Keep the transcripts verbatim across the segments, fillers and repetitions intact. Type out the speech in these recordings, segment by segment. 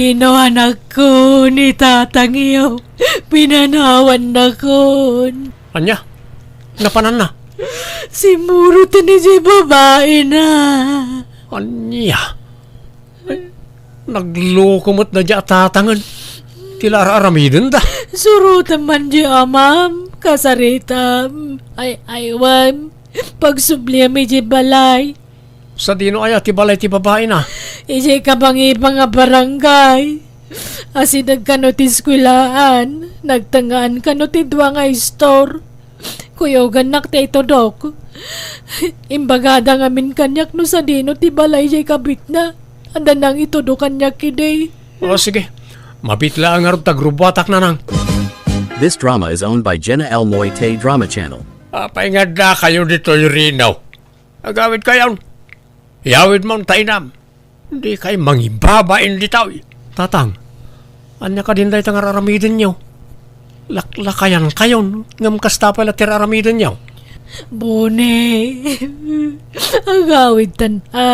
Ino anakko ni tatangyo, pinanawannakon. Ania? Napananna? Simmuroten idiay babaina. Ania? Ay, nagloko met daydiay a tatangen. Ti la ar-aramidenda. Surotem man diay amam, kasaritam, ay-aywem, pagsubliam idiay balay. Sadino aya ti balay ti babaina? Idiay kabangibang a barangay. Asideg kano ti eskuelaan, nagtengngaan kano ti dua nga istor. Kuyogannak ti itudok. Imbagada ngamin kaniak no sadino ti balay diay kabitna. Adda nangitudo kaniak idi. O, sige. Mabiit laeng ngarud ta agrubuatak, nanang. This drama is owned by Jenna L Moite Drama Channel. Apay nga addakayo ditoy, Rino? Agawidkayon. Iyawidmon ta inam. Dikay mangibabain ditoy. Tatang, ania kadin dayta nga ar-aramidenyo? Laklakayankayon, ngem kasta pay la ti ar-aramidenyo. Boni, agawidtan a.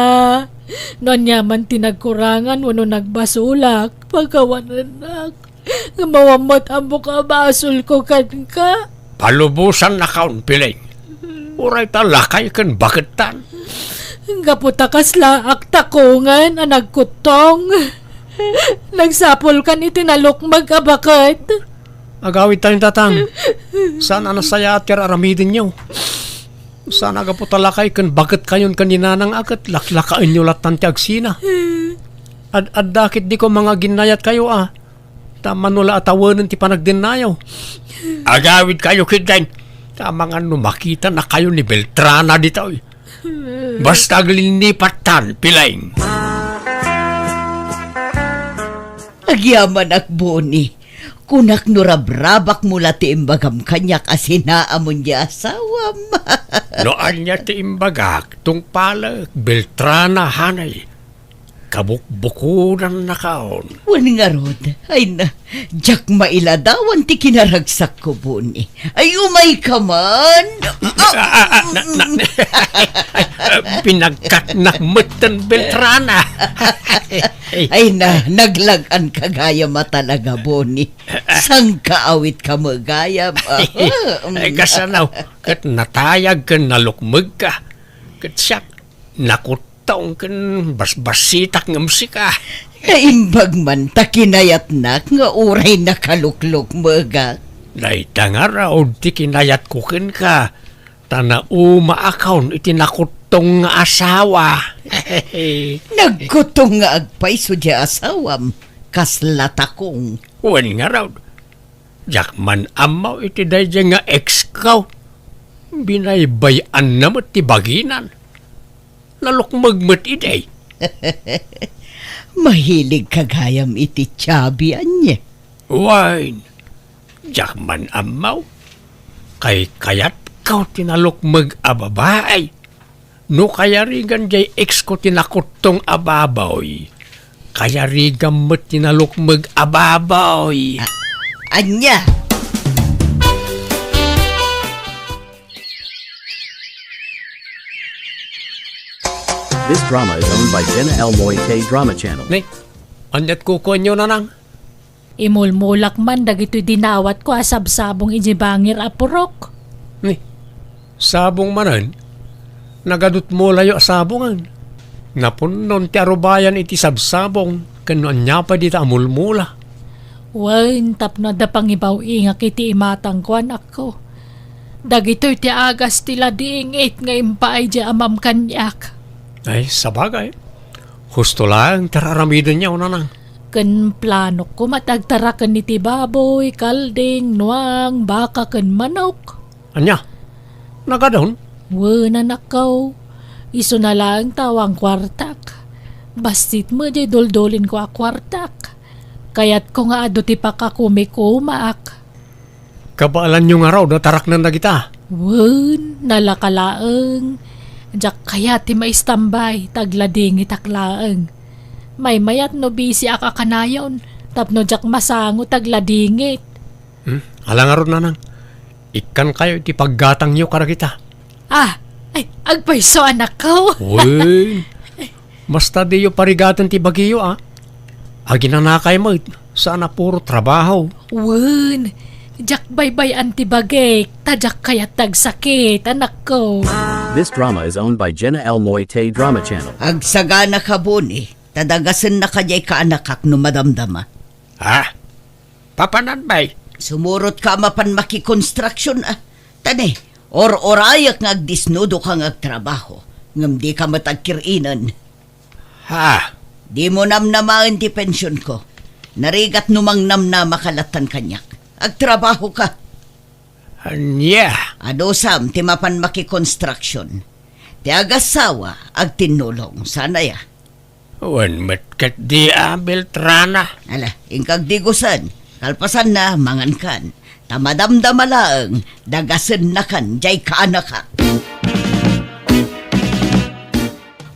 No aniaman ti nagkurangan wenno nagbasolak, pakawanennak. Ngem awan met ammok a basolko kenka. Palubosannakon, Piling. Uray ta lakay ken bakettan. Gapu ta kasla ak takongen a nagkuttong. Nagsapulkan iti nalukmeg a baket. Agawidtayon, tatang. Saan a nasayaat ti ar-aramidenyo. Saan a gapu ta lakay ken baketkayon ken ni nanang a ket laklakaenyo lattan ti agsina. Ad-adda ketdiko mangaginnayatkayo a. Ta mano la a tawenen ti panagdennayo. Agawidkayo ketdin. Ta amangan no makitanakayo ni Beltrana ditoy. Basta aglinnipattan, Piling. Agyamanak, Boni. Kunak no rabrabakmo la ti imbagam kaniak a sinaamon diay asawam. No ania ti imbagak, tungpalek, Beltrana, hanay. Kabukbukodannakon. Wen ngarud, ay na, diak mailadawan ti kinaragsakko, Boni. Ay, umayka man. Ah, ah, ah, na, na, pinagkatnak metten, Beltrana. Ay na, naglag-anka gayam a talaga, Boni. Sangkaawit ka met gayam. Ay, kasano? Ket natayag ken nalukmegka. Ket siak, nakut- tong ken basbasitak ngem sika. Naimbag man ta kinayatnak nga uray nakaluklukmegak. Dayta ngarud ti kinayatko kenka, ta naumaakon iti nakuttong nga asawa. Nagkuttong nga agpayso diay asawam, kasla takong. Wen ngarud, diak man ammo iti daydiay nga ex-ko. Binaybay-anna met ti baginan. Nalukmeg met idi. Mahilig ka gayam iti Chubby, ania? Wen, diak man ammo. Kaykayatko ti nalukmeg a babai. No kayarigan diay ex-ko ti nakuttong a baboy, kayarigam met ti nalukmeg a baboy. A-, ania? This drama is owned by Jenna L Moite Drama Channel. Ni, ania't kukuenyo, nanang? Imulmulak man dagitoy dinawatko a sabsabong idiay bangir a purok. Ni, sabong manen? Nagadutmo layo a sabongen. Napunnon ti arubayan iti sabsabong, ken no ania pay dita a mulmula. Wen, tapno adda pangibaw-ingak iti imatangko, anakko. Dagitoy ti agas ti ladingit nga impaay diay amam kaniak. Ay, sabagay. Husto laeng ti ar-aramidenyo, nanang. Ken planokko met agtaraken iti baboy, kalding, nuang, baka, ken manok. Ania? Nagadun? Wen, anakko. Isuna laeng ta awan kuartak. Bassit met diay duldulinko a kuartak. Kayatko nga adu ti pakakumikumaak. Kabaelanyo ngarud a taraknen dagita? Wen, nalaka laeng. Diak kayat ti maistambay, ta agladingitak laeng. Maymayat no bisiak a kanayon, tapno diak masango ta agladingit. Hmm? Ala ngarud, nanang. Ikkankayo iti paggatangyo kadagita. Ah, ay, agpayso, anakko. Wen, basta diyo parigaten ti bagiyo, a. Aginanakay met, saan a puro trabaho. Wen, diak baybay-an ti bagik, ta diak kayat ti agsakit, anakko. This drama is owned by Jenna L Moite Drama Channel. Agsagana ka, Boni, ta dagasennaka diay kaanakak no madamdama. Ha? Papanan, bay? Sumurot ka a mapan makikonstruksyon, a. Tani, or-orayek nga agdisnudo ka nga agtrabaho, ngem di ka met agkir-inen. Ha? Di mo namnamaen ti pension ko. Narigat no mangnamnama ka lattan kaniak. Agtrabaho ka. Ania? Adusam ti mapan makikonstruksyon. Ti agassawa, agtinnulong. Saan aya? Wen met ketdi a, Beltrana. Ala, inkag digusen. Kalpasanna, mangankan. Ta madamdama laeng, dagasennakan diay kaanakak.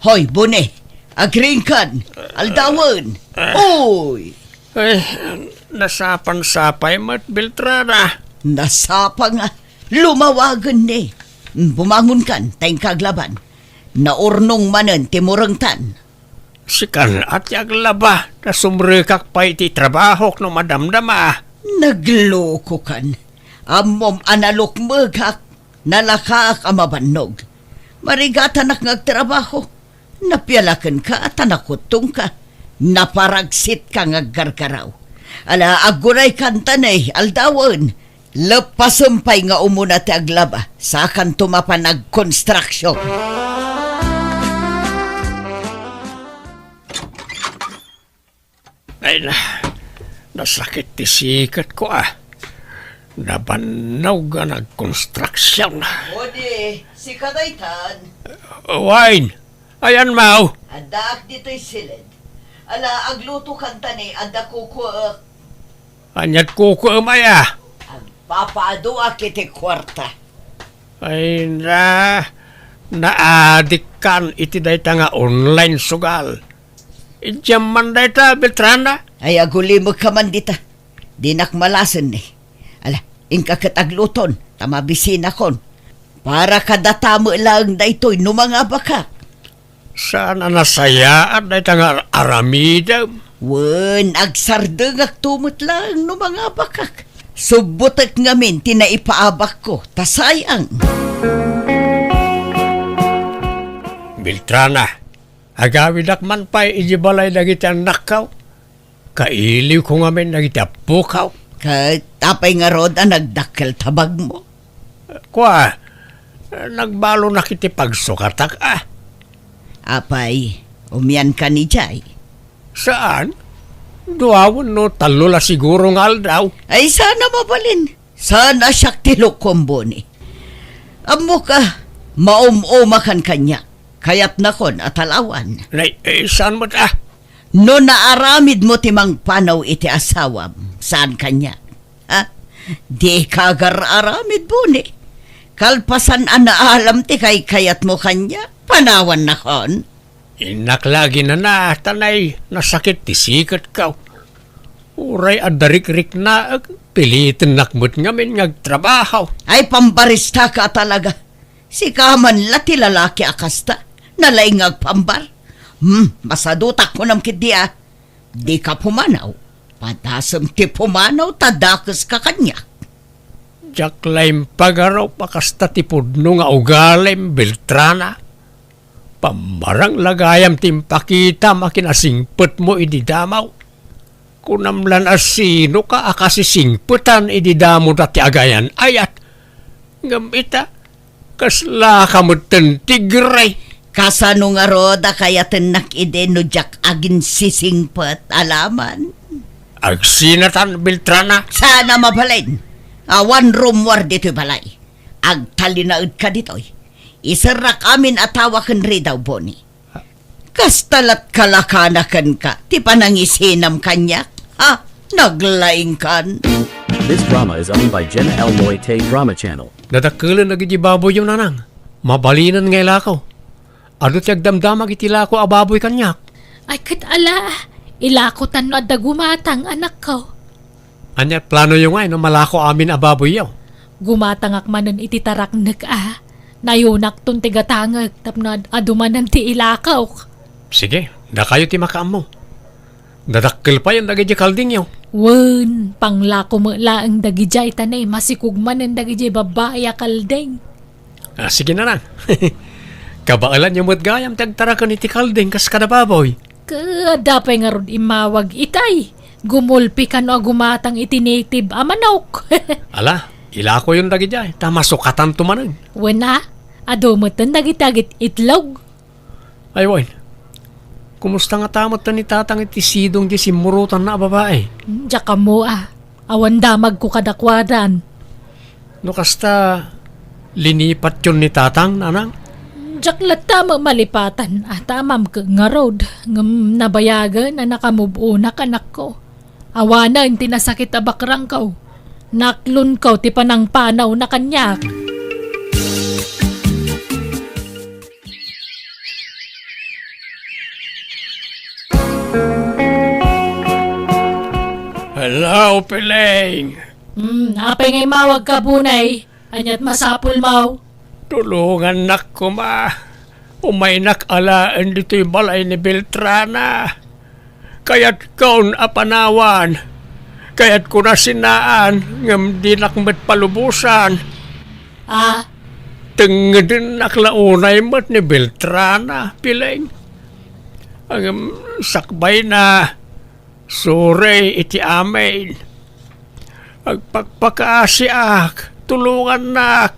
Hoy, Boni, agriingkan, aldawen. Uy! Ay, nasapansapay met, Beltrana. Nasapa nga, lumawagen ni. Bumangonkan, ta inka aglaban. Naurnong manen ti murengtan. Sikan a ti aglaba, ta sumrekak pay iti trabahok no madamdama. Naglokokan. Ammom a nalukmegak, nalakaak a mabannog. Marigatanak nga agtrabaho. Napialakenka ta nakuttongka. Naparagsitka nga aggargaraw. Ala, agguraykan ta ne, aldawen. Leppasem pay nga umuna ti aglaba, sakanto mapan agkonstruksyon. Ay na, nasakit ti siketko, a. Nabannog nga nagkonstruksyon. Odi, sika daytan. Wen, ayanmo? Addaak ditoy siled. Ala, aglutokan ta ne, adda kukuek. Ania't kukuem aya? Agpapaaduak iti kuarta. Ay na, naadikkan iti dayta nga online sugal. Idiam man dayta, Beltrana? Ay, agulimekka man dita. Dinak malasen ni. Ala, inka ket agluton, ta mabisinakon. Para kadata met laeng daytoy no mangabakak. Saan a nasayaat dayta nga aramidem? Wen, agsardengakto met laeng no mangabakak. Subbotek ngamin ti naipaabakko, ta sayang. Beltrana, agawidak man pay iti balay dagiti annakko. Kailiwko ngamin dagiti appokaw. Ket apay ngarud a nagdakkel tabagmo? Kua, nagbalonak iti pagsukatak, a. Apay, umiankan idiay? Saan? Dua wenno tallo la siguro nga aldaw. Ay, saan a mabalin. Saan a siak ti lukom, Boni. Ammok a, maum-umakan kaniak. Kayatnakon a talawan. Nay, eh, saan met, a? No naaramidmo ti mangpanaw iti asawam, saan kaniak? Ha? Dika agar-aramid, Boni. Kalpasan a naalam ti kaykayatmo kaniak, panawannakon? Innak la aginana, ta nay, nasakit ti siketko. Uray adda rikriknaek, pilitennak met ngamin nga agtrabaho. Ay, pambaristaka a talaga. Sika man la ti lalaki a kasta. Nalaing nga agpambar. Hmm, masadutak kunam ketdi, a. Dika pumanaw. Padasem ti pumanaw ta dakeska kaniak. Diak la impagarup a kasta ti pudno nga ugalim, Beltrana. Pammarang la gayam ti impakitam a kinasingpetmo idi damo. Kunam lan a sinoka a kasisingpetan idi damo dati agayan-ayat. Ngem ita, kaslaka metten ti gray. Kasano ngarud a kayatennak idi no diak aginsisingpet, alaman? Agsinatan, Beltrana. Saan a mabalin. Awan rummuar ditoy balay. Agtalinaedka ditoy. Iserrak amin a tawa ken ridaw, Boni. Kasta lat kalakana kenka ti panangisinam kaniak? Ha? Naglaingkan? This drama is owned by Jenna L Moite Drama Channel. Nadakkelen dagiti baboyyo, nanang. Mabalinen nga ilako. Adu ti agdamdamag iti lako a baboy kaniak. Ay, ket ala, ilakotan no adda gumatang, anakko. Ania planoyo ngay no malako amin a baboyyo? Gumatangak manen iti taraknek a. Nayonakton ti gatangek tapno ad-, adu manen ti ilakok. Sige, dakayo ti makaammo. Dadakkel payen dagidiay kaldingyo. Wen, panglako met laeng dagidiay ta ne, masikog manen dagidiay babbai a kalding. Ah, sige, nanang. Kabaelanyo met gayam ti agtaraken iti kalding kas kada baboy. Ket adda pay ngarud immawag itay. Gumulpi kano a gumatang iti native a manok. Ala, ilakoyon dagidiay, ta masukatanto manen. Wen a, adu metten dagiti agit-itlog. Ay, wen. Kumusta ngata metten ni Tatang iti sidong di simmurotanna a babai? Diak ammo a. Awan damagko kadakuadan. No kasta, linipatyon ni Tatang, nanang? Diak latta malipatan a, ta ammam ket ngarud, ngem nabayagen a nakamove-onak, anakko. Awanen ti nasakit a bakrangko. Naklonko ti panangpanawna kaniak. Hello, Piling. Hmm, apay nga immawagka, Bunay? Ania't masapulmo? Tulongannak koma. Umaynak alaen ditoy balay ni Beltrana. Kayatkon a panawan. Kayatko a sinaan, ngem dinak met palubosan. Ah? Tengngedennak la unay met ni Beltrana, Piling. Ngem sakbayna, sorry iti amin. Agpakpakaasiak, tulongannak.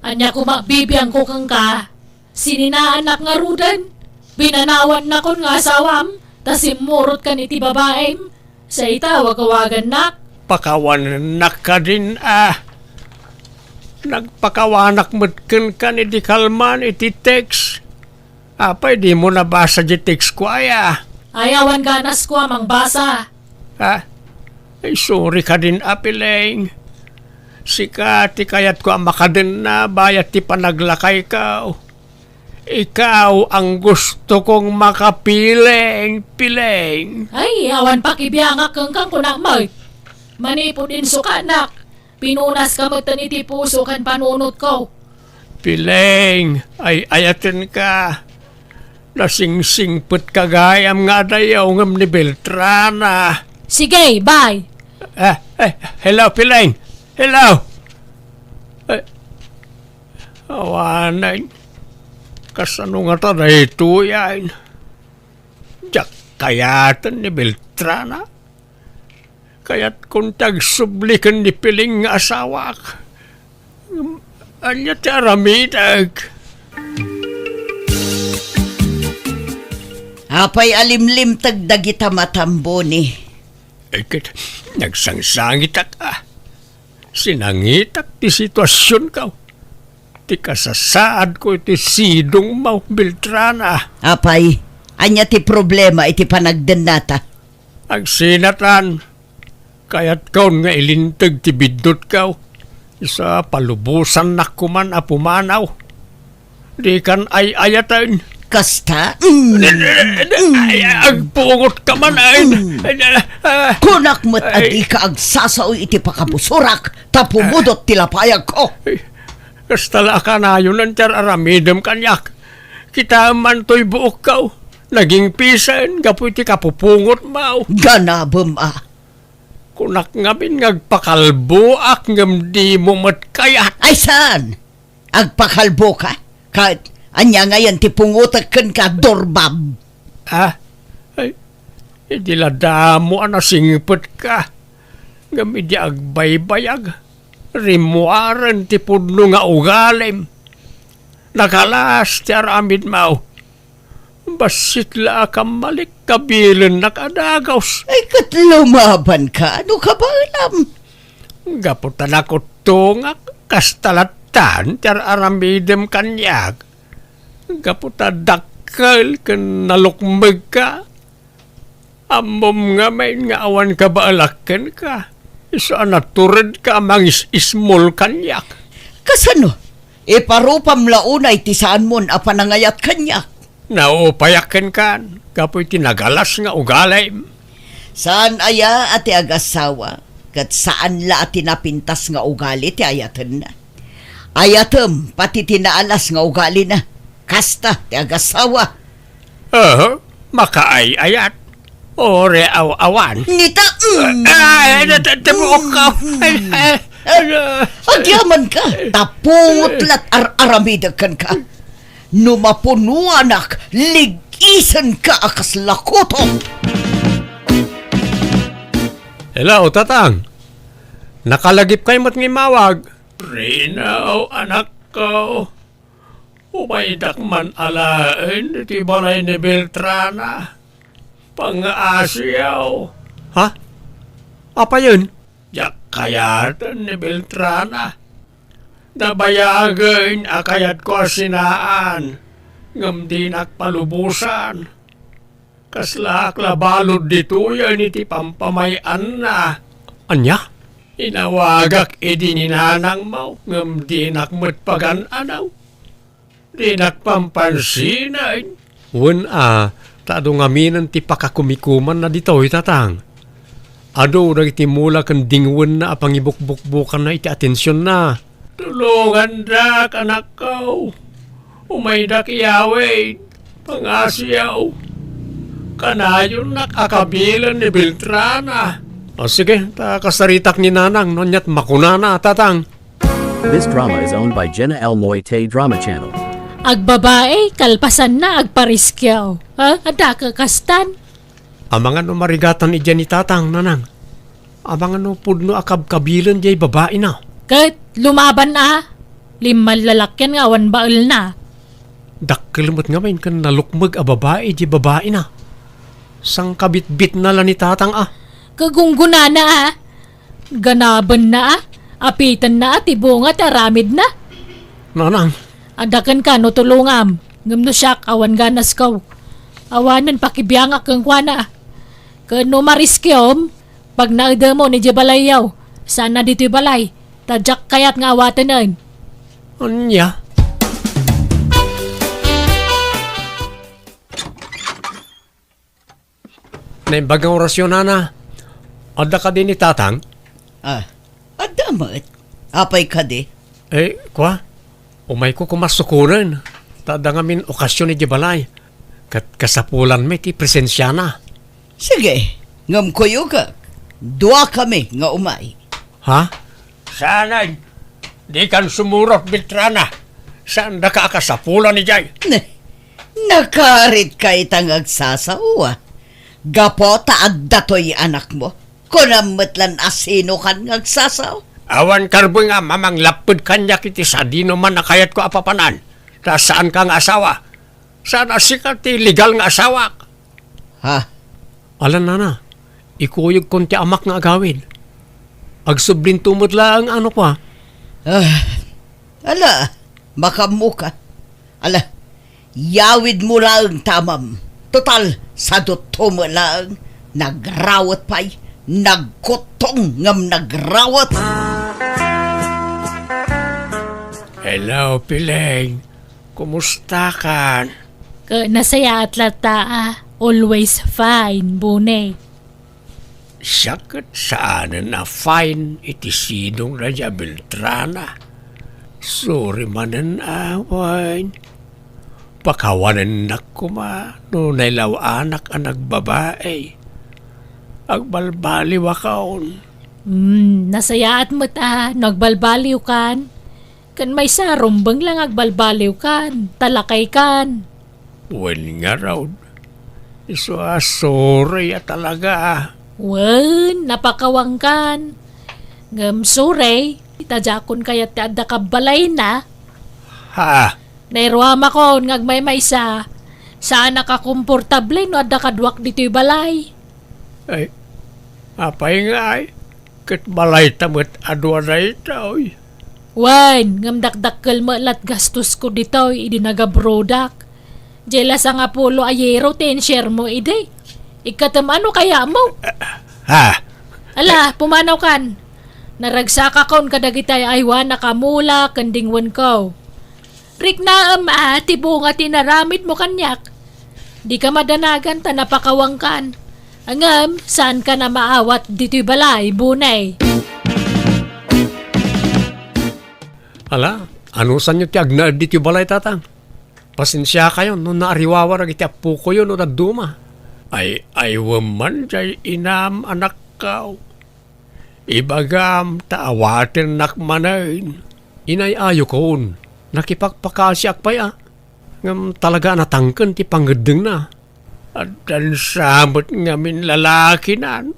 Ania koma bibiangko kenka? Sininaannak ngaruden? Binanawannakon nga asawam, ta simmurotkan iti babaim? Sa ita, wagawagannak? Pakawanennak kadin a. Nagpakawanak met kenka ni Dikalman iti text. Apay dimo nabasa di textko aya? Ay, awan ganasko a mangbasa. Ha? Ay, sorry kadin a, Piling. Sika ti kayatko a makadenna bayat ti panaglakayko. Ikaw ang gusto kong makapiling, Piling. Ay, awan pakibiangak kenka, kunak met. Manipud insukanak, pinunaska metten iti puso ken panunotko. Piling, ay-ayatenka. Nasingsingpetka gayam nga adayo ngem ni Beltrana. Sige, bye. Eh, eh, hello, Piling. Hello. Eh, awanen. Kasano ngata daytoy, ay? Diak kayaten ni Beltrana. Kayatkon ti agsubli ken ni Piling nga asawak. Ania ti aramidek? Apay a limlimteg dagita matam, Boni? Eh, ket nagsangsangitak a. Sinangitak ti situasionko. Ti kasasaadko iti sidongmo, Beltrana. Apay, ania ti problema iti panagdennata? Agsinatan, kayatkon nga ilinteg ti biddutko. Isu a palubosannak koman a pumanaw. Dikan ay-ayaten. Kasta? Mm. Ay, agpungotka man, ay. Mm. Ay, ah, ah. Kunak met a Ay. dika agsasao iti pakabusurak, ta pumudot ti lapayagko. Ay, kasta la a kanayonen ti ar-aramidem kaniak. Kitaem man toy buokko. Nagingpisen gapu iti kapupungotmo. Ganabem a. Kunak ngamin nga agpakalboak ngem dimo met kayat. Ay, saan? Agpakalboka? Ket ania ngayen ti pungotek kenka, Dorbab? Ah? Ay, idi la damo a nasingpetka, ngem idi agbaybayag, rimmuaren ti pudno nga ugalim. Nagalas ti ar-amidmo. Bassit la a kammalik, kabilennak a dagus. Ay, ket lumabanka, no kabaelam? Gapu ta nakuttongak, kasta lattan ti ar-aramidem kaniak. Gapu ta dakkel ken nalukmegka, ammom ngamin nga awan kabaelak kenka. Isu a naturedka a mangis-ismol kaniak. Kasano? Iparupam la unay ti saanmon a panangayat kaniak. Naupayak kenka gapu iti nagalas nga ugalim. Saan aya a ti agasawa, ket saan la a ti napintas nga ugali ti ayatenna? Ayatem pati ti naalas nga ugalina. Kasta ti agasawa. Aha, makaay-ayat. Ore aw-awan. Nita, mm. Ay, nata-, tabuok ka. Ay, ay, ano? Agyaman ka, ta pungot la't ar-aramidek kenka. No mapunuanak, lig-isenka a kasla kuto. Hello, Tatang. Nakalagipkay met nga immawag. Rino, anakko. Umaydak man alaen iti balay ni Beltrana. Pangaasiaw. Ha? Apayen? Diak kayaten ni Beltrana. Nabayagen a kayatko a sinaan, ngem dinak palubosan. Kaslaak la balud ditoyen iti pampamay-anna. Ania? Inawagak idi ni nanangmo, ngem dinak met pagan-anaw. Dinak pampansinen. Wen a, ta adu ngaminen ti pakakumikumanna ditoy, Tatang. Adu dagiti mula ken dingwenna a pangibukbukbukanna iti atensionna. Tulongandak, anakko. Umaydak iyawid. Pangasiaw. Kanayonnak a kabilen ni Beltrana. O, sige, ta kasaritak ni Nanang no aniat makunana, Tatang. This drama is owned by Jenna L Moite Drama Channel. Agbabae, kalpasanna, agpariskiaw. Ha? Adda ka kastan? Amangan no marigatan idiay ni Tatang, Nanang. Amangan no pudno a kabkabilen diay babaina. Ket lumaban a, limmallalakyan nga awan baelna. Dakkel met ngamin ken nalukmeg a babai diay babaina. Sangkabitbitna la ni Tatang a. Kagunggunana a. Ganabenna a. Apitenna a ti bunga ti aramidna. Nanang. Adda kenka no tulongam, ngem no siak, awan ganasko. Awanen pakibiangak kenkuana. Ken no mariskiom, pagnaedemon idiay balayyo, saan a ditoy balay, ta diak kayat nga awatenen. Ania? Naimbag nga orasyon, Nana. Adda kadi ni Tatang? Ah, adda met. Apay kadi? Eh, kua? Umayko koma sukonen. Ta adda ngamin okasyon idiay balay. Ket kasapulan met ti presensiana. Sige, ngem kuyogak. Duakami nga umay. Ha? Saanen, dikan sumurot, Beltrana. Saandaka a kasapulan idiay. Ne, nakaritka ita nga agsasaoa. Gapu ta adda toy anakmo. Kunam met lan a sinokan nga agsasao. Awan karbuy nga mamanglapped kaniak iti sadinoman a kayatko a papanan. Ta saanka nga asawa. Saan a sika ti legal nga asawak. Ha? Ala, Nana, ikuyogkon ti amak nga agawid. Agsublinto met laeng, ano kua? Ah, ala, makammoka. Ala, yawidmo laeng ta amam. Total, sadutto met laeng. Nagrawet pay, nagkuttong ngem nagrawet. Hello, Piling. Kumustakan? Ka-, nasayaat latta a. Always fine, Bune. Siak ket saanen a fine iti sidong dayta a Beltrana. Sorry manen a, wen. Pakawanennak koma no nailaw-anak a nagbabai. Agbalbaliwakon. Hmm, nasayaat met a no agbalbaliwkan. Ken maysa, rumbeng la nga agbalbaliwkan, ta lakaykan. Wen ngarud, isu a sorry a talaga. Wen, napakawangkan. Ngem sorry, ta diakon kayat ti adda kabbalayna. Ha? Nairuamakon nga agmaymaysa, saanak a komportable no adda kaduak ditoy balay. Ay, apay ngay? Ket balayta met a dua daytoy. Wen, ngem dakdakkel met lat gastosko ditoy idi nagabrodak. Diay la sangapulo a euro ti insuremo idi. Ikkatem ano kayatmo? Ha? Ala, pumanawkan. Naragsakakon kadagiti ay-aywanak a mula ken dingwenko. Riknaem a ti bunga ti inaramidmo kaniak. Dika madanagan ta napakawangkan. Ngem, saankan a maawat ditoy balay, Bunay. Ala, anusanyo ti agnaed ditoy balay, Tatang? Pasensiakayon no naariwawar dagiti appokoyo no dadduma. Ay-aywem man jay inam, anakko. Ibagam ta awatennak manen. Inay-ayokon, nakipakpakasiak pay a. Ngem talaga a natangken ti pangngeddengna. Addan sa met ngamin lalakinan.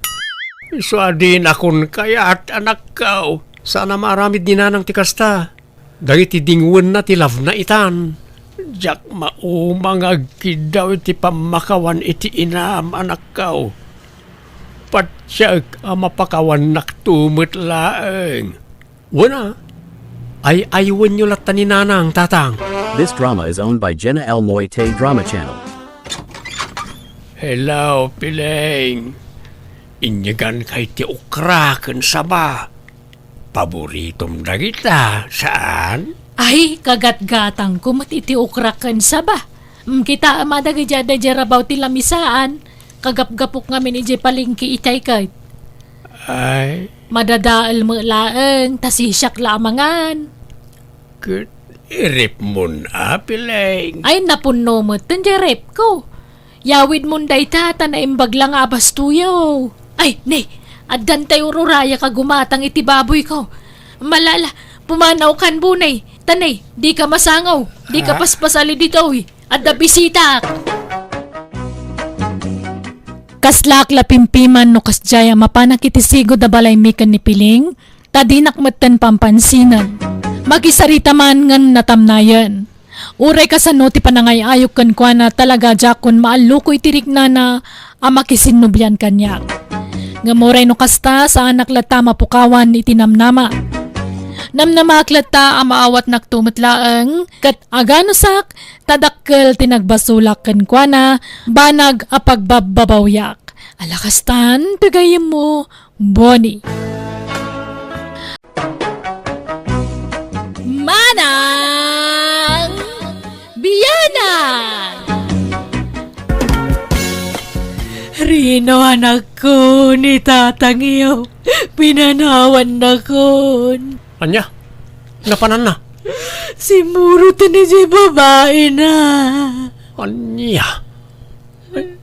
Isu a dinakon kayat, anakko. Saan a maaramid ni nanang ti kasta. Dagiti dingwenna ti labna itan. Diak mauma nga agkiddaw iti pammakawan iti inam, anakko. Patiek a mapakawannak to met laeng. Wen a, ay-aywenyo latta ni nanang, tatang. This drama is owned by Jenna L Moite Drama Channel. Hello, Pileng. Inyeganka iti okra ken saba. Paboritom dagita, saan? Ay, kagatgatangko met iti okra ken saba. Mm, kitaem a dagiti adda idiay rabaw ti lamisaan. Kagapgapok ngamin idiay palengke itay ket. Ay. Madadael met laeng, ta sisiak la a mangan. Ket iripmon a, Pileng. Ay, napunno met ten diay repko. Yawidmon dayta, ta naimbag la nga abastoyo. Ay, ne, addan tay ururayak a gumatang iti baboyko. Malala, pumanawkan, Boni. Ta ne, dika masangaw, dika Ah. paspasali ditoy. Adda bisitak. Kaslaak la pimpiman no kasdiay a mapanak iti sigud a balaymi ken ni Piling, ta dinak metten pampansinan. Makisarita man ngem natamnayen. Uray kasano ti panangay-ayok kenkuana, talaga diakon maalluko iti riknana a makisinnublian kaniak. Ngem uray no kasta, saanak latta mapukawan iti namnama. Namnamaak latta a maawatnakto met laeng, ket aganusak ta dakkel ti nagbasolak kenkuana, banag a pagbabbabawiak. Ala kastan, ti gayyemmo, Boni. Manang Bianang! Rino, anakko, ni tatangyo, pinanawannakon. Ania? Napananna? Simmuroten idiay babaina. Ania? Ay,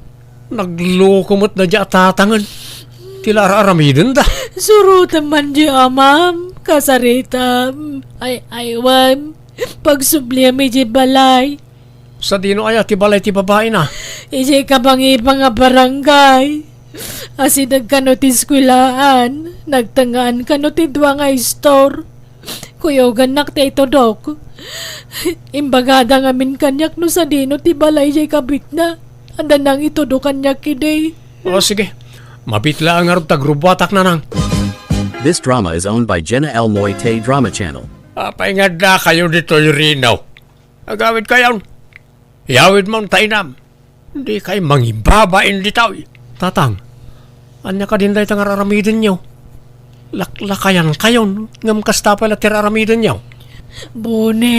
nagloko met daydiay a tatangen. Ti la ar-aramidenda. Surotem man diay amam, kasaritam. Ay, ay, wen, pagsubliam idiay balay. Sadino aya ti balay ti babaina? Idiay kabangibang a barangay. Asideg kano ti eskuelaan, nagtengngaan kano ti dua nga istor. Kuyogannak ti itudok. Imbagada ngamin kaniak no sadino ti balay diay kabitna. Adda nangitudo kaniak idi. O, sige. Mabit laeng ngarud ta agrubuatak, nanang. This drama is owned by Jenna L Moite Drama Channel. Apay nga addakayo ditoy, Rino? Agawidkayon. Yawidmon ta inam. Dikay mangibabain ditoy. Tatang, ania kadin dayta nga ar-aramidenyo? Laklakayankayon, ngem kasta pay la ti ar-aramidenyo. Boni,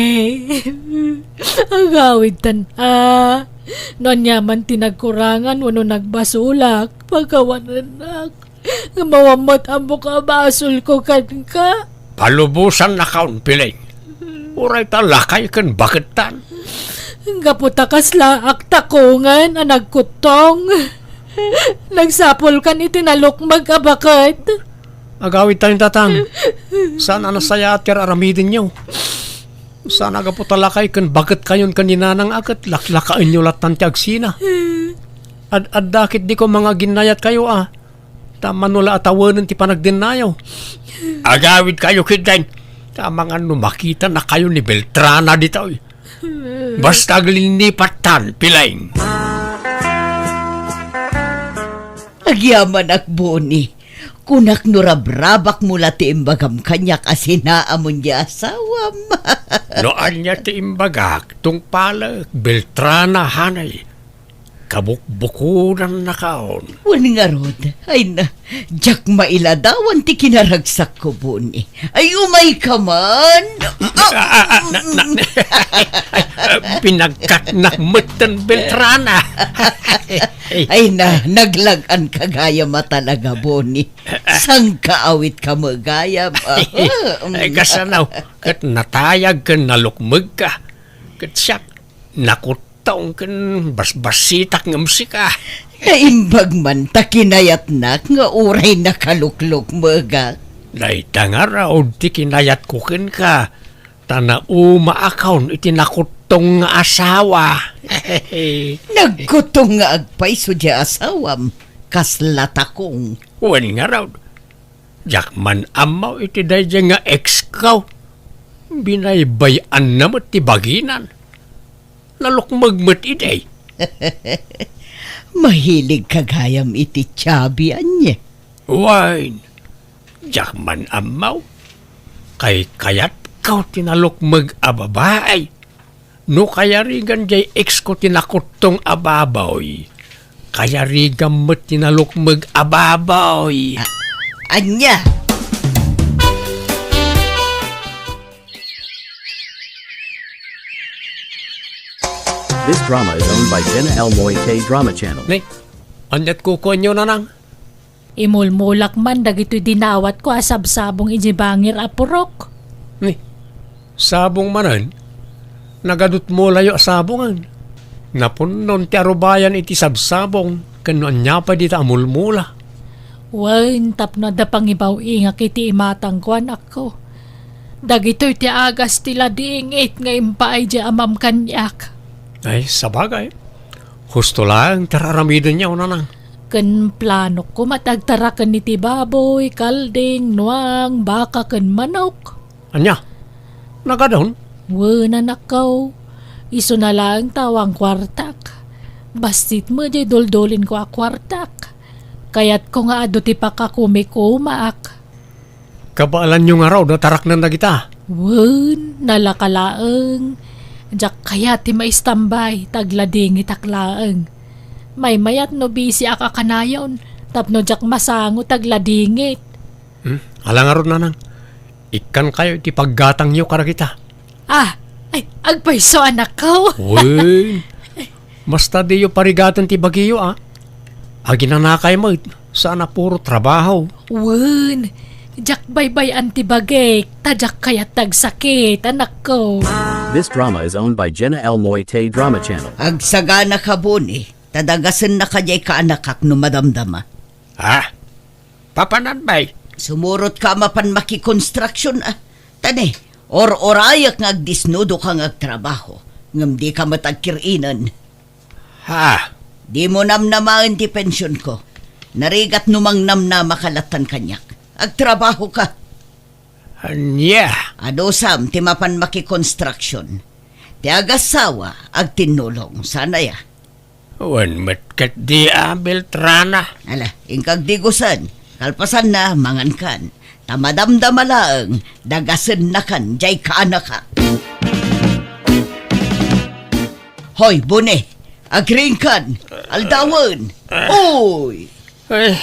agawidtan a. No ania man ti nagkurangan wenno nagbasolak, pakawanennak. Ngem awan met ammok a basolko kenka. Palubosannakon, Piling. Uray ta lakay ken bakettan. Gapu ta kasla aktakongen a nagkuttong. Nagsapulkan iti nalukmeg a baket. Agawidtayon, tatang. Saan a nasayaat ti ar-aramidenyo. Saan a gapu ta lakay ken baketkayon ken ni nanang a ket laklakaenyo lattan ti agsina. Ad-adda ketdi koma nga aginnayatkayo a. Ta mano la a tawenen ti panagdennayo. Agawidkayo ketdin. Ta amangan no makitanakayo ni Beltrana ditoy. Basta aglinnipattan, Piling. Agyamanak, Boni. Kunak no rabrabakmo la ti imbagam kaniak a sinaamon ti asawam. No ania ti imbagak, tungpalek, Beltrana, hanay. Kabukbukodannakon. Wen ngarud, ay na, diak mailadawan ti kinaragsakko, Boni. Ay, umayka man. Ah, ah, ah, na, na, pinagkatnak metten, Beltrana. Ay na, naglag-anka gayam a talaga, Boni. Sangkaawit ka met gayam. Ay, kasano, ket natayag ken nalukmegka. Ket siak, nakut- Taong ken basbasitak ngem sika. Naimbag man ta kinayatnak nga uray nakaluklukmegak. Dayta ngarud ti kinayatko kenka, ta naumaakon iti nakuttong nga asawa. Nagkuttong nga agpayso diay asawam, kasla takong. Wen ngarud, diak man ammo iti daydiay nga ex-ko. Binaybay-anna met ti baginan. Nalukmeg met idi. Mahiligka gayam iti Chubby, ania? Wen, diak man ammo. Kaykayatko ti nalukmeg a babai. No kayarigan diay ex-ko ti nakuttong a baboy, kayarigam met ti nalukmeg a baboy. A-, ania? This drama is owned by Jenna L Moy K Drama Channel. Ni, ania't kukuenyo, Nanang? Imulmulak man dagitoy dinawatko a sabsabong idiay bangir a purok. Ni, sabong manen? Nagadut mulayo a sabongen. Napunnon ti arubayan iti sabsabong, ken no ania pay dita a mulmula. Wen, tapno adda pangibaw-ingak iti imatangko, anakko. Dagitoy ti agas ti ladingit nga impaay diay amam kaniak. Ay, sabagay. Husto laeng ti ar-aramidenyo, Nanang. Ken planok koma ti agtaraken iti baboy, kalding, nuang, baka, ken manok. Ania? Nagadun? Wen, anakko. Isuna laeng ta awan kuartak. Bassit met diay duldulinko a kuartak. Kayatko nga adu ti pakakumikumaak. Kabaelanyo ngarud a taraknen dagita? Wen, nalaka laeng. Diak kayat ti maistambay, ta agladingitak laeng. Maymayat no bisiak a kanayon, tapno diak masango ta agladingit. Hmm? Ala ngarud, Nanang. Ikkankayo iti paggatangyo kadagita. Ah, ay, agpayso, anakko. Wen, basta diyo parigaten ti bagiyo, a. Aginanakay met, saan a puro trabaho. Wen, diak baybay-an ti bagik, ta diak kayat ti agsakit, anakko. This drama is owned by Jenna L Moy K Drama Channel. Agsaganaka, Boni, ta dagasennaka diay kaanakak no madamdama. Ha? Papananbay? Sumurotka a mapan makikonstruksyon, a. Ta ni, or-orayak nga agdisnudoka nga agtrabaho, ngem dika met agkir-inen. Ha? Dimo namnamaen ti pensionko. Narigat no mangnamnamaka lattan kaniak. Agtrabahoka. Ania? Adusam ti mapan makikonstruksyon. Ti agassawa, agtinnulong. Saan aya? Wen met ketdi a, Beltrana. Ala, inka agdigusen. Kalpasanna, mangankan. Ta madamdama laeng, dagasennakan diay kaanakak. Hoy, Boni, agriingkan, aldawen. Uy! Ay,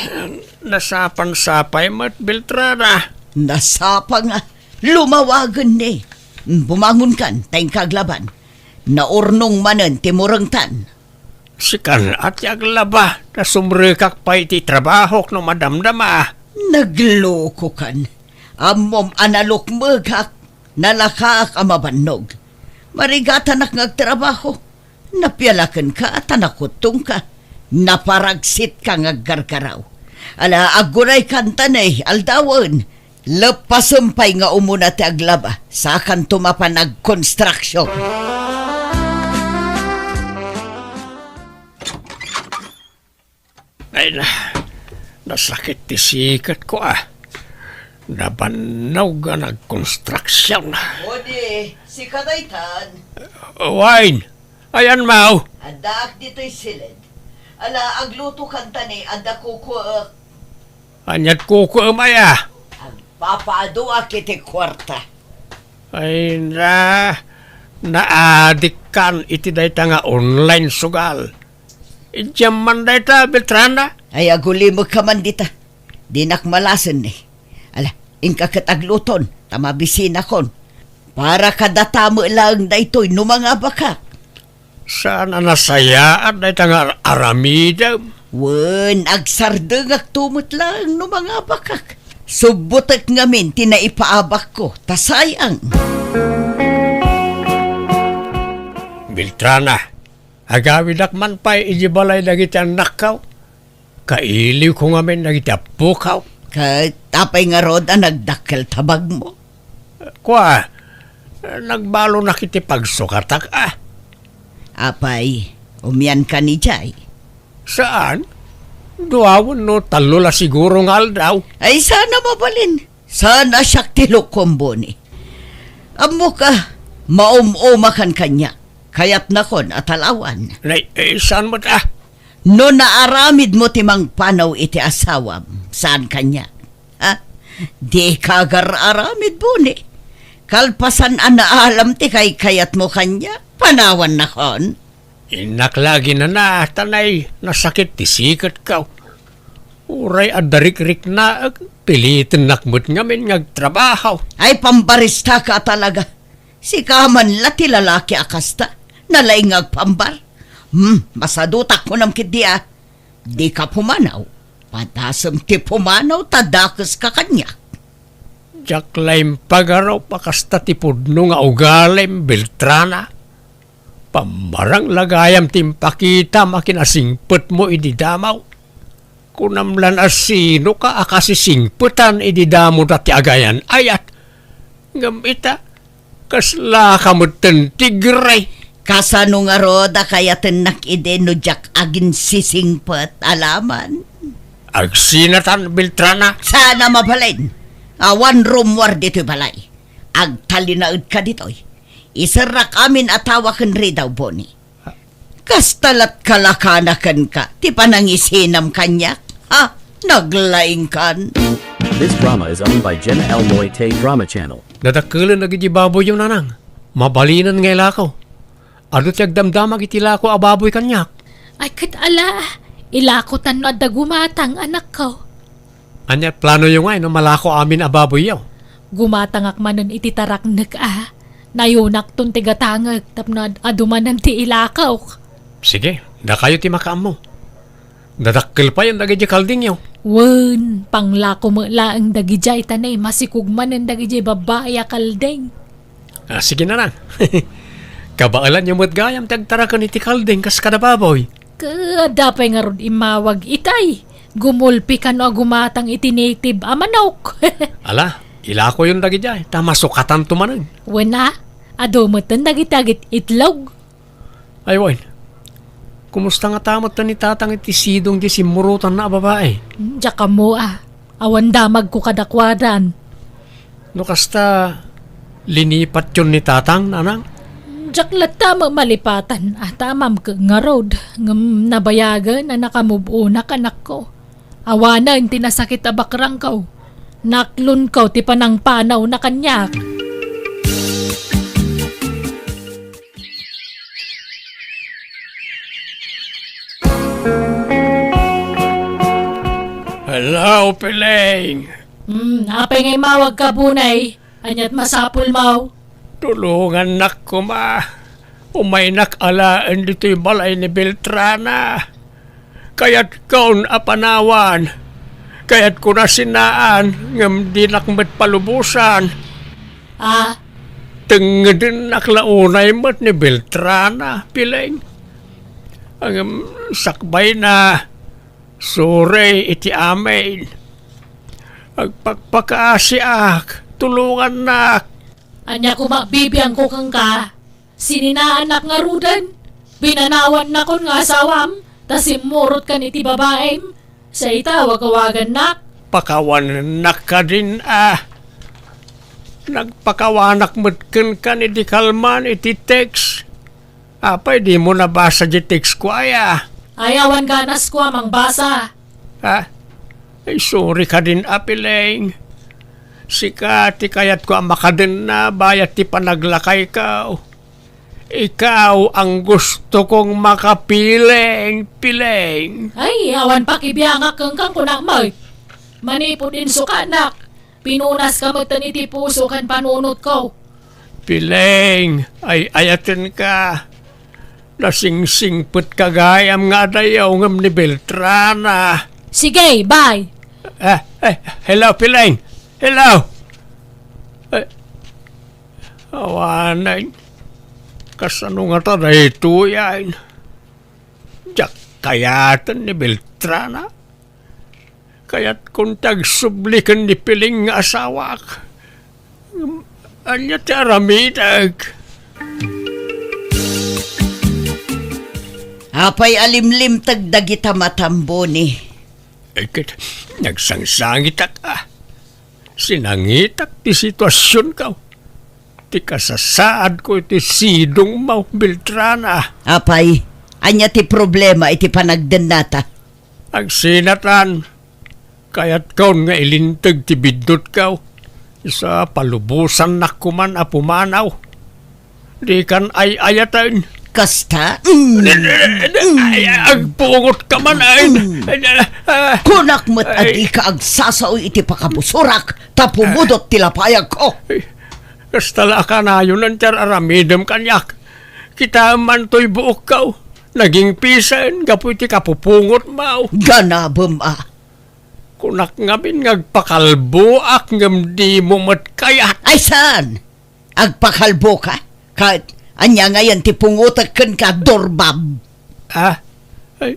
nasapang sapay met, Beltrana. Nasapang, a. Lumawagen ni. Bumangonkan, ta inka aglaban. Naurnong manen ti murengtan. Sikan a ti aglaba, ta sumrekak pay iti trabahok no madamdama. Naglokokan. Ammom a nalukmegak, nalakaak a mabannog. Marigatanak nga agtrabaho. Napiala kenka ta nakuttongka. Naparaksitka nga aggargaraw. Ala, agguraykan ta ni, aldawen. Leppasem pay nga umuna ti aglaba, sakanto mapan agkonstruksyon. Ay na, nasakit ti siketko, a. Nabannog a nagkonstruksyon. Odi, sika daytan. Wen, ayan, maw? Addaak ditoy siled. Ala, aglutokan ta ni, adda kukuek. Ania't kukuem aya? Agpapaaduak iti kuarta. Ay na, naadikkan iti dayta nga online sugal. Idiam man dayta, Beltrana? Ay, agulimekka man dita. Dinak malasen ni. Ala, inka ket agluton, ta mabisinakon. Para kadata met laeng daytoy no mangabakak. Saan a nasayaat dayta nga ar-, aramidem? Wen, agsardengakto met laeng no mangabakak. Subbotek ngamin ti naipaabakko, ta sayang. Beltrana, Agawidak man pay iti balay dagiti annakko. Kailiwko ngamin dagiti appokaw. Ket apay ngarud a nagdakkel tabagmo? Kua, nagbalonak iti pagsukatak, a. Apay, umiankan idiay? Saan? Dua wenno tallo la siguro nga aldaw. Ay, saan a mabalin? Saan a siak ti lukom, Boni? Ammok a, maum-umakan kaniak. Kayatnakon a talawan. Nay, eh, saan met, a? No naaramidmo ti mangpanaw iti asawam, saan kaniak? Ha? Dika agar-aramid, Boni. Kalpasan a naalam ti kaykayatmo kaniak, panawannakon. Innak la aginana, ta nay, nasakit ti siketko. Uray adda rikriknaek, pilitennak met ngamin nga agtrabaho. Ay, pambaristaka a talaga. Sika man la ti lalaki a kasta. Nalaing nga agpambar. Hmm, masadutak kunam ketdi a. Dika pumanaw. Padasem ti pumanaw ta dakeska kaniak. Diak la impagarup a kasta ti pudno nga ugalim, Beltrana. Pammarang la gayam ti impakitam a kinasingpetmo idi damo. Kunam lan a sinoka a kasisingpetan idi damo dati agayan-ayat. Ngem ita, kaslaka metten tigre. Kasano ngarud a kayatennak idi no diak aginsisingpet, alaman? Agsinatan, Beltrana. Saan a mabalin. Awan rummuar ditoy balay. Agtalinaedka ditoy. Iserrak amin a tawa ken ridaw, Boni. Kasta lat kalakana kenka ti panangisinam kaniak? Ha? Naglaingkan. This drama is owned by Jenna L Moite Drama Channel. Dadakkelen dagiti baboyyo, nanang. Mabalinen nga ilako. Adu ti agdamdamag iti lako a baboy kaniak. Ay, ket ala, ilakotan no adda gumatang, anakko. Ania planoyo ngay no malako amin a baboyyo? Gumatangak manen iti taraknek a. Nayonakton ti gatangek tapno ad-, adu manen ti ilakok. Sige, dakayo ti makaammo. Dadakkel payen dagiti kaldingyo. Wen, panglako met laeng dagidiay ta nay masikog manen dagidiay babbai a kalding. Ah, sige na lang. Kabaelanyo met gayam ti agtaraken iti kalding kas kada baboy. Ket adda pay ngarud immawag itay. Gumulpi kano a gumatang iti native a manok. Ala, ilakoyon dagidiay, ta masukatanto manen. Wen a, adu metten dagiti agit-itlog. Ay, wen. Kumusta ngata metten ni Tatang iti sidong ti simmurotanna a babai? Diak ammo a. Awan damagko kadakuadan. No kasta, linipatyon ni Tatang, nanang? Diak latta met malipatan a, ta amam ket ngarud, ngem nabayagen a nakamove-onak, anakko. Awanen ti nasakit a bakrangko. Naklonko ti panangpanawna kaniak. Hello, Piling. Hmm, apay nga immawagka, Bunay? Aniat masapulmo? Tulongannak koma. Umaynak alaen ditoy balay ni Beltrana. Kayatkon a panawan. Kayatkon a sinaan, ngem dinak met palubosan. Ah? Tengngedennak la unay met ni Beltrana, Piling. Ngem sakbayna, sorry iti amin. Agpakpakaasiak, tulongannak. Ania koma bibiangko kenka? Sininaannak ngaruden? Binanawannakon nga asawam, ta simmurotkan iti babaim? Sa ita, wagawagannak? Pakawanennak kadin a. Nagpakawanak met kenka ni di kalman iti text. Apay dimo nabasa di text ko aya? Ay, awan ganas ko a mangbasa. Ha? Ay, sorry kadin a, Piling. Sika ti kayatko a makadenna bayat ti panaglakayko. Ikaw ang gusto kong makapiling, Piling. Ay, awan pakibiangak kenka, kunak met. Manipud insukanak, pinunaska metten iti puso ken panunotko. Piling, ay-ayatenka. Nasingsingpetka gayam nga adayo ngem ni Beltrana. Sige, bye. Eh, eh, hello, Piling. Hello. Eh, awanen. Kasano ngata daytoy, ay? Kayaten ni Beltrana? Kayatkon ti agsubli ken ni Piling nga asawak. Ania ti aramidek? Apay a limlimteg dagita matam, Boni? Ay, ket, nagsangsangitak, a. Sinangitak ti situasionko. Ti kasasaadko iti sidongmo, Beltrana. Apay, ania ti problema iti panagdennata? Agsinatan, kayatkon nga ilinteg ti biddutko. Isu a palubosannak koman a pumanaw. Dikan ay-ayaten. Kasta? Mm. Ay, ay, agpungotka man, ay. Mm. Ay, ah, ah. Kunak met a Ay. dika agsasao iti pakabusurak, ta pumudot ti lapayagko. Ay, kasta la a kanayon ti ar-aramidem kaniak. Kitaem man toy buokko. Nagingpisen gapu iti kapupungotmo. Ganabem a. Kunak ngamin nga agpakalboak ngem dimo met kayat. Ay, saan? Agpakalboka? Ket ania ngayen ti pungotek kenka, Dorbab? Ah, ay,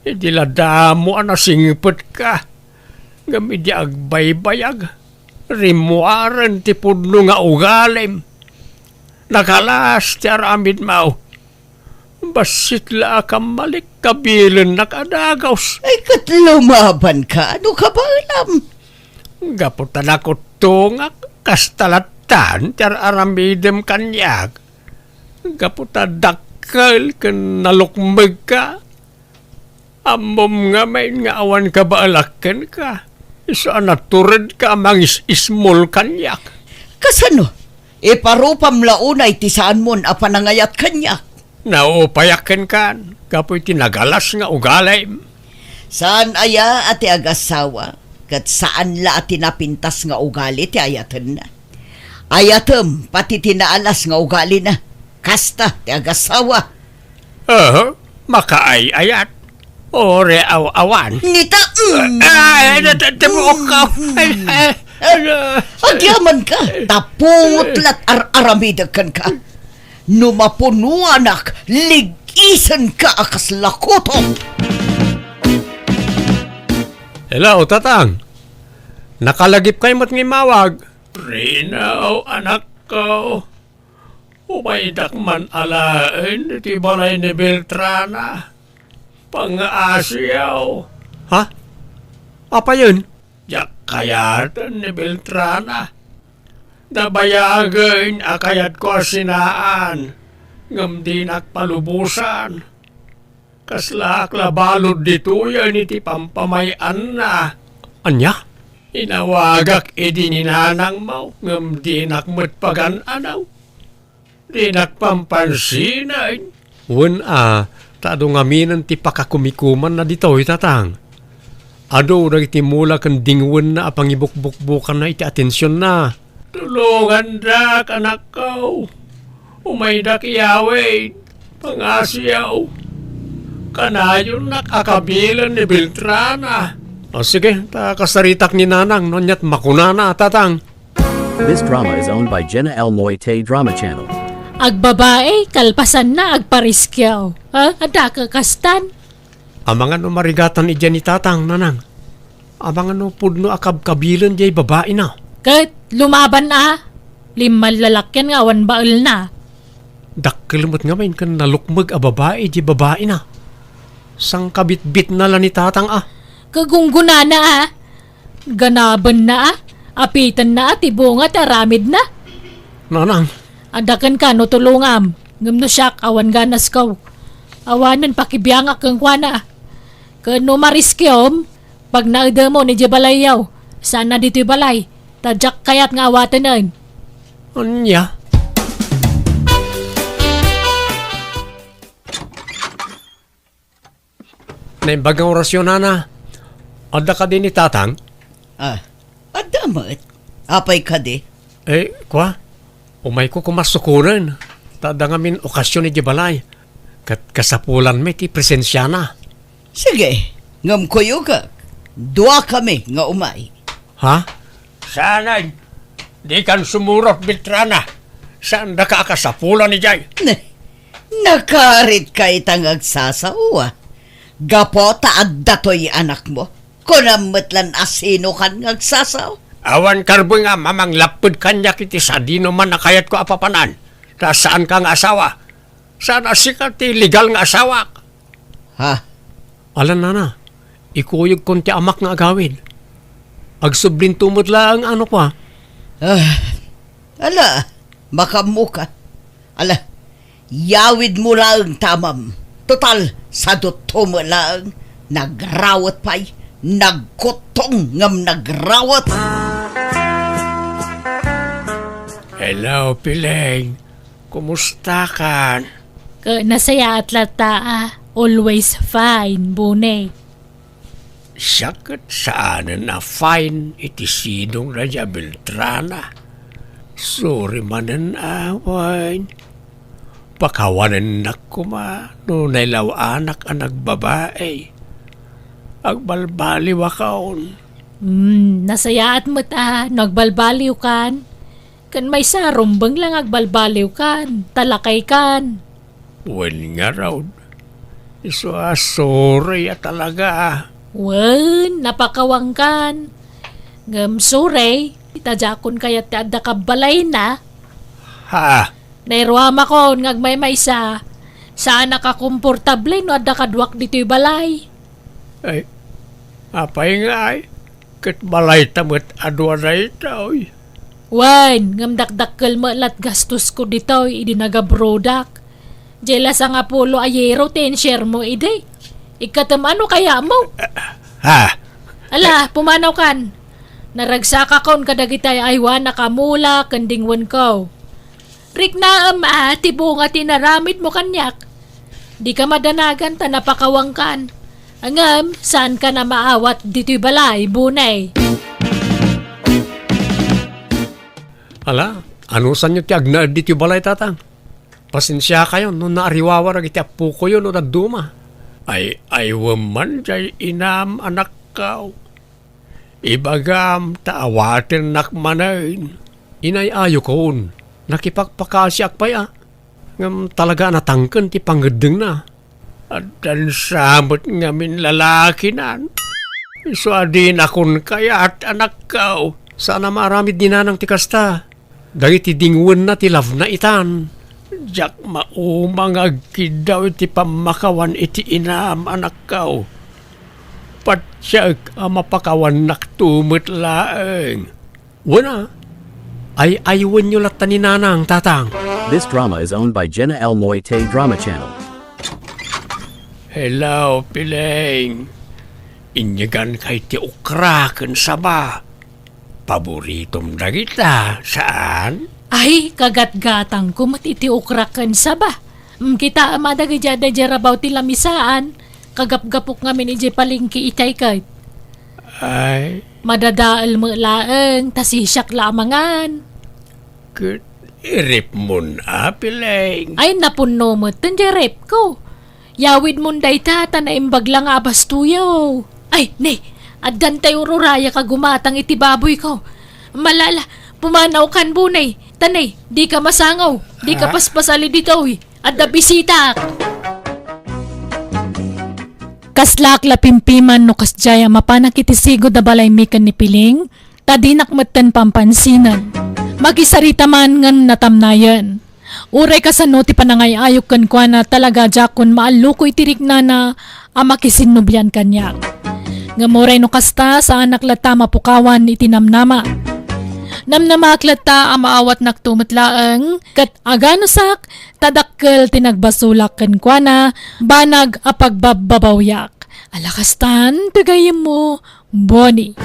idi la damo a nasingpetka, ngem idi agbaybayag, rimmuaren ti pudno nga ugalim. Nagalas ti aramidmo. Bassit la a kammalik kabilennak a dagus. Ay, ket lumabanka, no kabaelam? Gapu ta nakuttongak, kasta lattan ti ar-aramidem kaniak. Gapu ta dakkel ken nalukmegka. Ammom ngamin nga awan kabaelak kenka. Isu a naturedka a mangis-ismol kaniak. Kasano? Iparupam la unay ti saanmon a panangayat kaniak. Naupayak kenka gapu iti nagalas nga ugalim. Saan aya a ti agasawa, ket saan la a ti napintas nga ugali ti ayatenna. Ayatem pati ti naalas nga ugalina. Kasta ti agasawa. Aha, makaay-ayat. Ore aw-awan. Nita, mm. Ay, nat-, tibuok ka. Ay, ay, ano? Agyaman ka, ta pungot lat ar-aramidek kenka. No mapunuanak, lig-isenka a kasla kutok. Hello, Tatang. Nakalagipkay met nga immawag. Rino, anakko. Umaydak man alaen iti balay ni Beltrana. Pangaasiyaw. Ha? Apayen? Diak kayaten ni Beltrana. Nabayagen a kayatko a sinaan, ngem dinak palubosan. Kaslaak la balud ditoyen iti pampamay-anna. Ania? Inawagak idi ni nanangmo, ngem dinak met pagan-anaw. Dinak pampansinen. Wen a, ta adu ngaminen ti pakakumikumanna ditoy, Tatang. Adu dagiti mula ken dingwenna a pangibukbukbukanna iti atensionna. Tulongandak, anakko. Umaydak iyawid. Pangasiyaw. Kanayonnak a kabilen ni Beltrana. O, sige, ta kasaritak ni Nanang no aniat makunana, Tatang. This drama is owned by Jenna L Moite Drama Channel. Agbabae, kalpasanna, agpariskiaw. Ha? Adda kakastan? Amangan no marigatan idiay ni Tatang, Nanang. Amangan no pudno a kabkabilen diay babaina. Ket lumaban a, limmallalakyan nga awan baelna. Dakkel met ngamin ken nalukmeg a babai diay babaina. Sangkabitbitna la ni Tatang a. Kagunggonana a. Ganabenna a. Apitenna a ti bunga ti aramidna. Nanang. Adda kenka no tulongam, ngem no siak, awan ganasko. Awanen pakibiangak kenkuana. Ken no mariskiom, pagnaedemon idiay balayyo. Saanna ditoy balay, ta diak kayat nga awatenen. Ania? Naimbag nga orasyon, Nana. Adda kadi ni Tatang? Ah, adda met. Apay kadi? Eh, kua, umayko koma sukonen. Ta adda ngamin okasyon idiay balay. Ket kasapulanmi ti presensiana. Sige, ngem kuyogak. Duakami nga umay. Ha? Saanen, dikan sumurot, Beltrana. Saandaka a kasapulan idiay. Ne, nakaritka ita nga agsasao a. Gapu ta adda toy anakmo, kunam met lan a sinokan nga agsasao. Awan karbengam a manglapped kaniak iti sadinoman a kayatko a papanan. Ta saanka nga asawa. Saan a sika ti legal nga asawak. Ha? Ala, nana, ikuyogkon ti amak nga agawid. Agsublinto met laeng, ano pa? Ah, ala, makaammoka. Ala, yawidmo laeng ta amam. Total, sadutto met laeng. Nagrawet pay. Nagkuttong ngem nagrawet. Hello, Piling. Kumustakan? Ka-, nasayaat latta a. Always fine, Bune. Siak ket saanen a fine iti sidongna diay a Beltrana. Sorry manen a, wen. Pakawanennak koma no nailaw-anak a nagbabai. Agbalbaliwakon. Hmm, nasayaat met a no agbalbaliwkan. Ken maysa, rumbeng la nga agbalbaliwkan, ta lakaykan. Wen ngarud, isu a sorry a talaga. Wen, napakawangkan. Ngem sorry, ta diakon kayat ti adda ka balayna. Ha? Nairuamakon nga agmaymaysa, saanak a komportable no adda kaduak ditoy balay. Ay, apay ngay? Ket balayta met a dua daytoy. Wen, ngem dakdakkel met lat gastosko ditoy idi nagabrodak. Diay la sangapulo a euro ti insuremo idi. Ikkatem ano kayatmo? Ha? Ala, pumanawkan. Naragsakakon kadagiti ay-aywanak a mula ken dingwenko. Riknaem a ti bunga ti inaramidmo kaniak. Dika madanagan ta napakawangkan. Ngem, saankan a maawat ditoy balay, Bune. Ala, anusanyo ti agnaed ditoy balay, Tatang? Pasensiakayon no naariwawar dagiti appokoyo no dadduma. Ay, ay, wen man diay inam, anakko. Ibagam ta awatennak manen. Inay-ayokon, nakipakpakasiak pay a. Ngem talaga a natangken ti pangeddengna. Addan sa met ngamin lalakinan. Isu a dinakon kayat, anakko. Saan a maaramid ni nanang ti kasta. Dagiti dingwenna ti love-na itan. Diak mauma nga agkiddaw iti pammakawan iti inam, anakko. Patiek a mapakawannakto met laeng. Wen a, ay-aywenyo latta ni Nanang, Tatang. This drama is owned by Jenna L Moite Drama Channel. Hello, Piling. Inyeganka iti okra ken saba. Paboritom dagita, saan? Ay, kagatgatangko met iti okra ken saba. Mm, kitaem a dagiti adda idiay rabaw ti lamisaan, kagapgapok ngamin idiay palengke itay ket. Ay. Madadael met laeng, ta sisiak la a mangan. Ket iripmon a, Piling? Ay, napunno met diay ripko. Yawidmon dayta, ta naimbag la nga abastoyo. Ay, ne, addan tay ur-urayak a gumatang iti baboyko. Malala, pumanawkan, Bunay. Ta ne, dika masangaw, dika Ah? paspasali ditoy. Adda bisitak. Kaslaak la pimpiman no kasdiay a mapanak iti sigud a balaymi ken ni Piling, ta dinak metten pampansinen. Makisarita man ngem natamnayen. Uray kasano ti panangay-ayok kenkuana, talaga diakon maalluko iti riknana a makisinnublian kaniak. Ngem uray no kasta, saanak latta a mapukawan iti namnama. Namnamaak latta a maawatnakto met laeng, ket aganusak ta dakkel ti nagbasolak kenkuana, banag a pagbabbabawiak. Ala kastan ti gayyemmo, Bonnie.